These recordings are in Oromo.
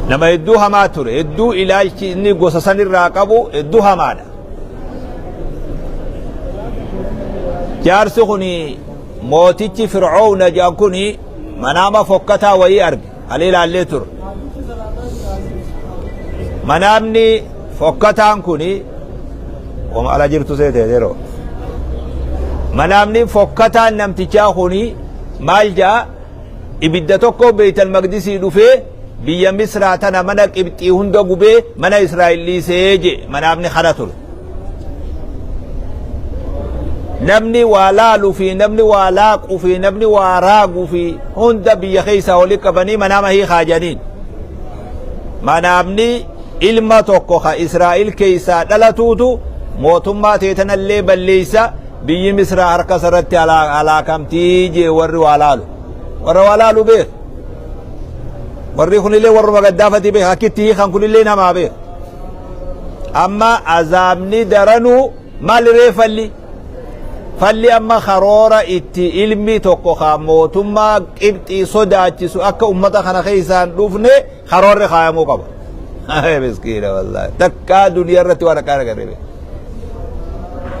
Nama hedduu hamaa ture. Hedduu ilaalchi inni gosa sanirraa qabu hedduu hamaadha. Jaarsi kun mootichi Fir'oowna jedhan kun manaama fokkataa wayii arge. Alee ilaallee ture. Manaamni fokkataan kun wama ala jirtu seete yeroo. Manaamni fokkataan namtichaa kun maal ja'a? Ibidda tokko Beeytal Maqdisii dhufee biyya Misraa tana mana Qibxii hunda gubee mana Israa'el dhiisee jee manaamni kana ture. Namni waa laalu fi namni waa laaqu fi namni waa raagu fi hunda biyya keessaa wali qabanii manaama hiikaa jedhaniin. Manaamni ilma tokko ka Israa'el keessaa dhalatuutu mootummaa teetanallee balleessa Biyyi Misraa harka isa irratti halaakamtii jee warri waa laalu. Warra waa laalu beek. Warri kunillee warruma gaddaafatii beek. Akkitti hiikan kunillee namaa beek. Amma azaabni daranuu maal ree falli? Falli amma karoora itti ilmi tokko ka mootummaa Qibxii sodaachisu akka ummata kana keessaan dhufne karoorri kaayamuu qaba. Miskiina wallaahi. Takkaa duniyaa irratti waan akkaan agarree beeku.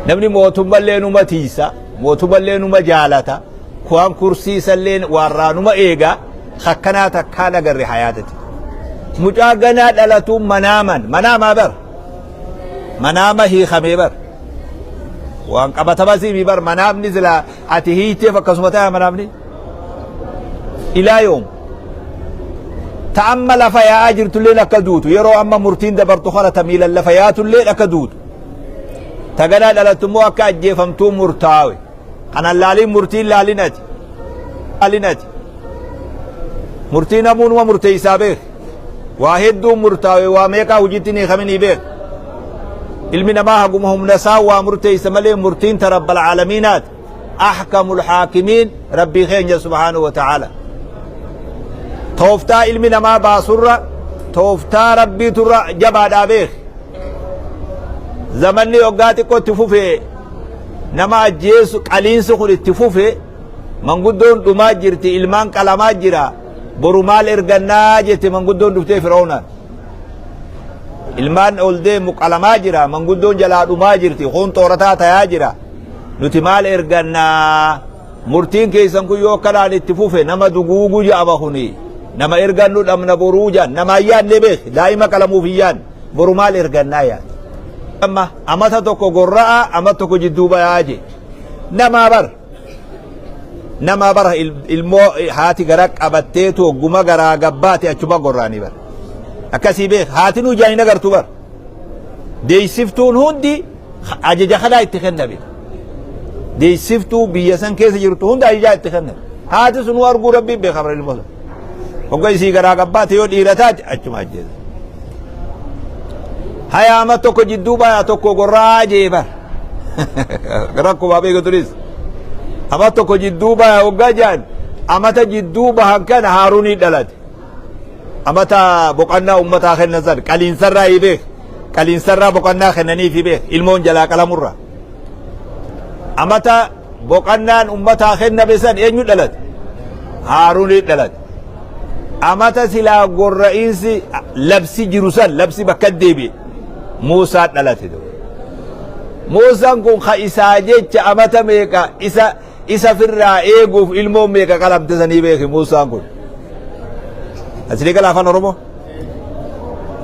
Namni mootummallee numa tiisa, mootummallee numa jaalata, waan kursii isallee waarraa numa eega, akkanaa takkaan agarre hayaatati. Mucaa ganaa dhalatuun manaaman, manaamaa bar. Manaama hiikamee bar. Waan qabatama siimii bar manaamni silaa ati hiiteef akkasuma ta'a manaamni. Ilaa yoom? Ta amma lafa yaa'aa jirtulleen akka duutu yeroo amma murtiin dabartu kana ta miilan lafa yaatulleen akka duutu. Ta ganaa dhalattu immoo akka ajjeefamtuu murtaawe. Kanan laaliin murtiin laalin ati. Laalin ati. Murtii namuunuma murteessaa beek. Waa hedduun murtaawe waa meeqaa hojiitti hin hiikaminii beek. Ilmi namaa haguma humna isaa waa murteessa malee murtiin ta rabbal aalamiinaati. Ahkamul haakimiin rabbii keenya subhaanahu wa ta'aala. Tooftaa ilmi namaa baasurra tooftaa rabbiiturra jabaadhaa beek. Zamanni hoggaa xiqqoo itti fufee nama ajjeesu qaliinsi kun itti fufe manguddoon dhumaa jirti ilmaan qalamaa jira boru maal ergannaa jette manguddoon dhuftee fir'oownaan. Ilmaan ol deemu qalamaa jira manguddoon jalaa dhumaa jirti kun xoorataa tayaa jira. Nuti maal ergannaa? Murtiin keessan kun yoo akkanaan itti fufe nama duguugu ja'ama kuni. Nama ergannu dhabna boruu ja'an. Nama hin yaadne beek. Daa'ima qalamuuf hin yaadne. Boru maal ergannaa yaad. Amma amata tokko gorra'a amata tokko jidduu bayaa je. Namaa bar. Namaa bara ilmoo haati gara qabatteetu hogguma garaa gabbaate achuma gorraanii bar. Akkasii beek. Haati nu ijaan hin agartu bar. Deessiftuun hundi ajaja kanaa itti kenname. Deessiftuu biyya san keessa jirtu hunda ajajaa itti kenname. Haati sunuu arguu rabbiin beeka bara ilmoo sana. Hogga isii garaa gabbaate yoo dhiira taate achuma ajjeesa. Hayaama tokko jidduu bayaa tokko gorraa jee bar. Rakkumaa beeku turis. Ama tokko jidduu bayaa hoggaa jaan amata jidduu bahan kana Haarunii dhalate. Amata boqannaa ummataa kennan san qaliinsarraa beek. Qaliinsarraa boqannaa kennaniifi beek. Ilmoon jalaa qalamurraa. Amata boqannaan ummataa kenname san eenyu dhalate? Haarunii dhalate. Amata silaa gorra'iinsi labsi jiru san labsi bakka deebi'e Muusaa dhalate. Muusaan kun ka isaa jecha amata meeqa isa isa firraa eeguuf ilmoon meeqa qalamte sanii beeki Muusaan kun. Asilii gala afaan Oromoo?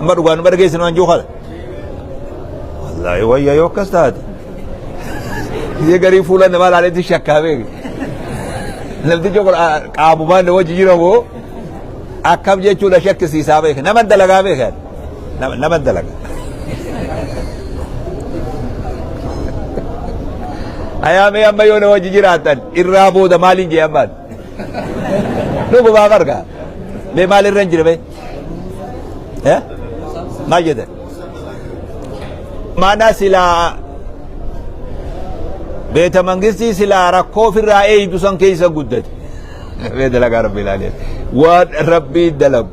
Amma dhugaan nu dhageessinu waan jiru kana. Wallaahi wayya yoo akkas taate. Ishee garii fuula namaa ilaaleetti shakkaa beeki. Namtichi kun qaamumaan na wajji jira moo akkam jechuudha shakkisiisaa beeki. Nama dalagaa beeki. Nama dalaga. Ayaa mee amma yoo na wajji jiraatan irraa booda maaliin jee ammaan? Dhugumaa barga. Mee maal irra hin jira mee? Eh? Maal jedhan? Mana silaa beeta mangistii silaa rakkoo ofirraa eeydu san keessa guddate. Mee dalagaa rabbi ilaalee. Waan rabbii dalagu.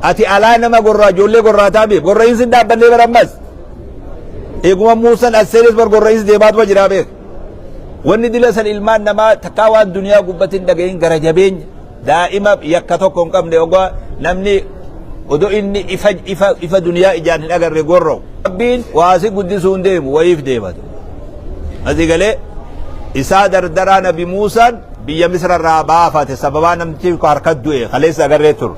Ati alaa nama gorraa ijoollee gorraa taa'ame gorra'iinsi hin dhaabbannee bara ammas. Eeguma Muusan as seenes bar gorra'iinsi deemaatuma jiraa beek. Wanni dila san ilmaan namaa takkaa waan duniyaa gubbatti hin dhagahin gara jabeenya daa'ima yakka tokko hin qabne ogaa namni Odoo inni ifa ifa ifa duniyaa ijaan hin agarre gorra'u. Rabbiin waa si guddisuu hin deemu wayiif deematu. Asii galee isaa dardaraa Nabi Muusaan biyya Misra irraa baafate sababaa namtichi harka du'e kaleessa agarree ture.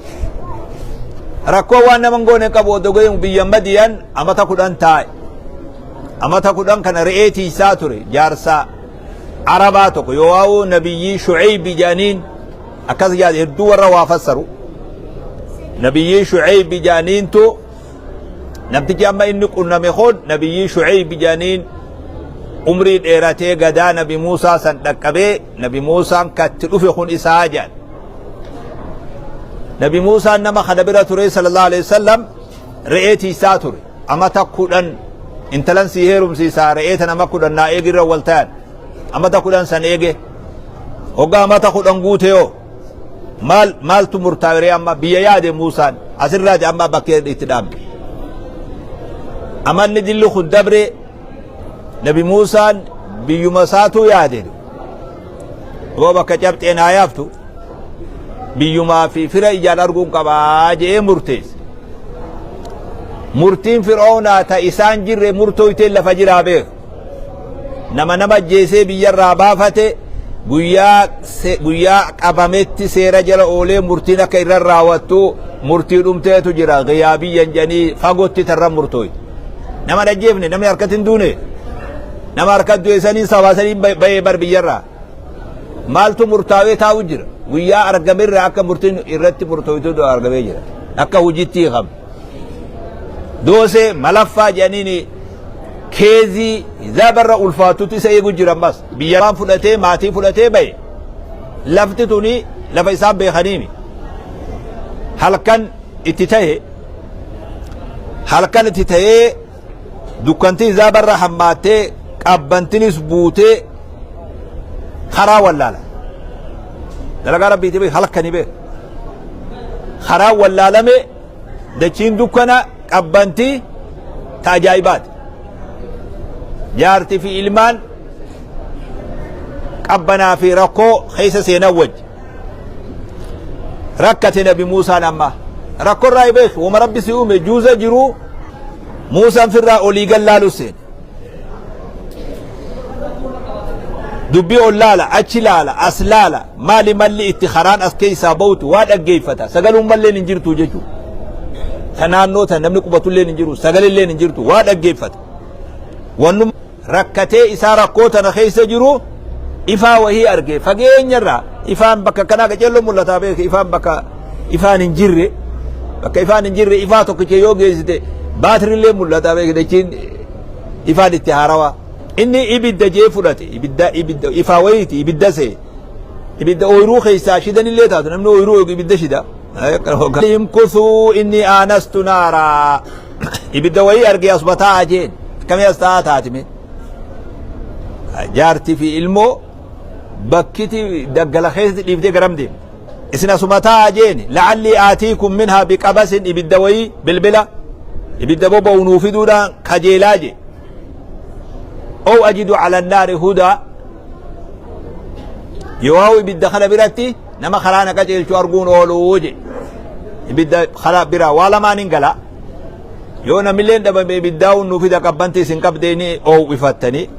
Rakkoo waan nama hin goone qabu odoo deemu biyya Madiyan amata 10 taa'e. Amata 10 kana re'ee tiisaa ture jaarsaa Arabaa tokko yoo waa'uu nabiyyii Shu'eeybi jedhaniin akkas jedhan hedduu warra waa fassaru. Nabiyyii Shu'eeybi jedhaniintu namtichi amma inni qunname kun nabiyyii Shu'eeybi jedhaniin umrii dheeratee gadaa nabi Muusaa san dhaqqabee nabi Muusaan katti dhufe kun isaa jedhan. Nabi Muusaan nama kana bira ture sallallahu alaihi wasallam re'ee tiisaa ture. Amata 10 intalan sii heerumsiisaa re'ee tana nama 10 naa eegi irra wal tayan. Amata 10 san eege. Hoggaa amata 10 guute yoo maal maaltu murtaa'e ree amma biyya yaade Muusaan asirraati amma bakkee itti dhaabne. Amanni dilli kun dabre Nabi Muusaan biyyuma isaatuu yaade. Yoo bakka cabxee naa yaaftu biyyumaa fi fira ijaan arguun qabaa je'ee murteesse. Murtiin Fir'oownaa ta isaan jirre murtooyteen lafa jiraa beeka. Nama nama ajjeesee biyyarraa baafate guyyaa guyyaa qabametti seera jala oolee murtiin akka irra raawwattu murtii dhumteetu jira giyaabiyyan jedhanii fagootti tarra murtooyte. Nama hin ajjeefne namni harkatti hin duune nama harkatti du'e saniin sabaa saniin bahee bar biyyarraa. Maaltu murtaawee taa'u jira? Guyyaa argamerraa akka murtiin irratti murtooytutu argamee jira. Akka hojiitti hiikame. Doosee malaffaa jedhaniin keezii zaabarra ulfaatutu isa eegu jira ammas. Biyya waan fudhatee maatii fudhatee bahe. Lafti tuni lafa isaan beekaniimi. Halkan itti tahe halkan itti tahee dukkantiin zaabarra hammaattee qabbantinis buutee karaa wallaala. Dalagaa rabbiiti beek halkani beek. Karaa wallaalame dachiin dukkana qabbantii ta ajaa'ibaati. Jaartii fi ilmaan qabbanaa fi rakkoo keessa seenan wajji. Rakkate Nabi Muusaan amma. Rakkoo irraa beeku wama rabbi si uume juuza jiru Muusaan firraa olii gallaalu seene. Dubbii ol laala, achi laala, as laala, maali malli itti karaan as keessaa ba'utu waa dhaggeeffata. Sagaluun malleen hin jirtu jechuudha. Ta naannoo tan namni qubatulleen hin jiru, sagalilleen hin jirtu, waa dhaggeeffata. Wannum rakkatee isaa rakkoo tana keessa jiru ifaa wahii arge fageenya irraa ifaan bakka kanaa qaceelloo mul'ataa beeke ifaan bakka ifaan hin jirre bakka ifaan hin jirre ifaa tokkicha yoo geessite baatirillee mul'ataa beeke dachiin ifaan itti haarawaa inni ibidda jee fudhate ibidda ibidda ifaa wayiiti ibidda see ibidda ooyiruu keessaa shidanillee taatu namni ooyiruu eegu ibidda shida imkusuu inni aanastu naaraa ibidda wayii argee asuma taa'aa jeen akkamii as taa'aa taati mee jaartii fi ilmoo bakkiti daggala keessatti dhiiftee garam deemte isin asuma taa'aa jeeni la'allii aatiikum minhaa biqabasin ibidda wayii bilbila ibidda boba'u nuu fiduudhaan kajeelaa jee ow ajidu ala naari hudaa yoo ibidda kana biratti nama karaa na qajeelchu arguun ooluu je ibidda karaa biraa waa lamaan hin gala yoo namilleen dhabame ibiddaa nu fida qabbanti isin qabdee ni oowwifattanii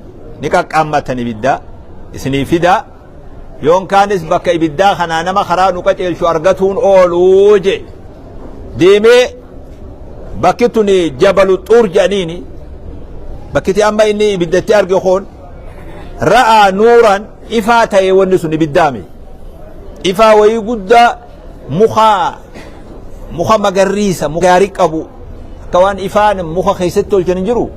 ni qaqqaammattan ibidda isinii fida yoon kaanis bakka ibiddaa kanaa nama karaa nu qajeelchu argatuun ooluu je deemee bakki tuni jabalu xuur jedhaniini bakkiti amma inni ibiddatti arge kun ra'aa nuuran ifaa ta'e wanni sun ibiddaami ifaa wayii guddaa muka muka magarriisa muka gaarii qabu akka waan ifaan muka keessatti tolchan hin jiru.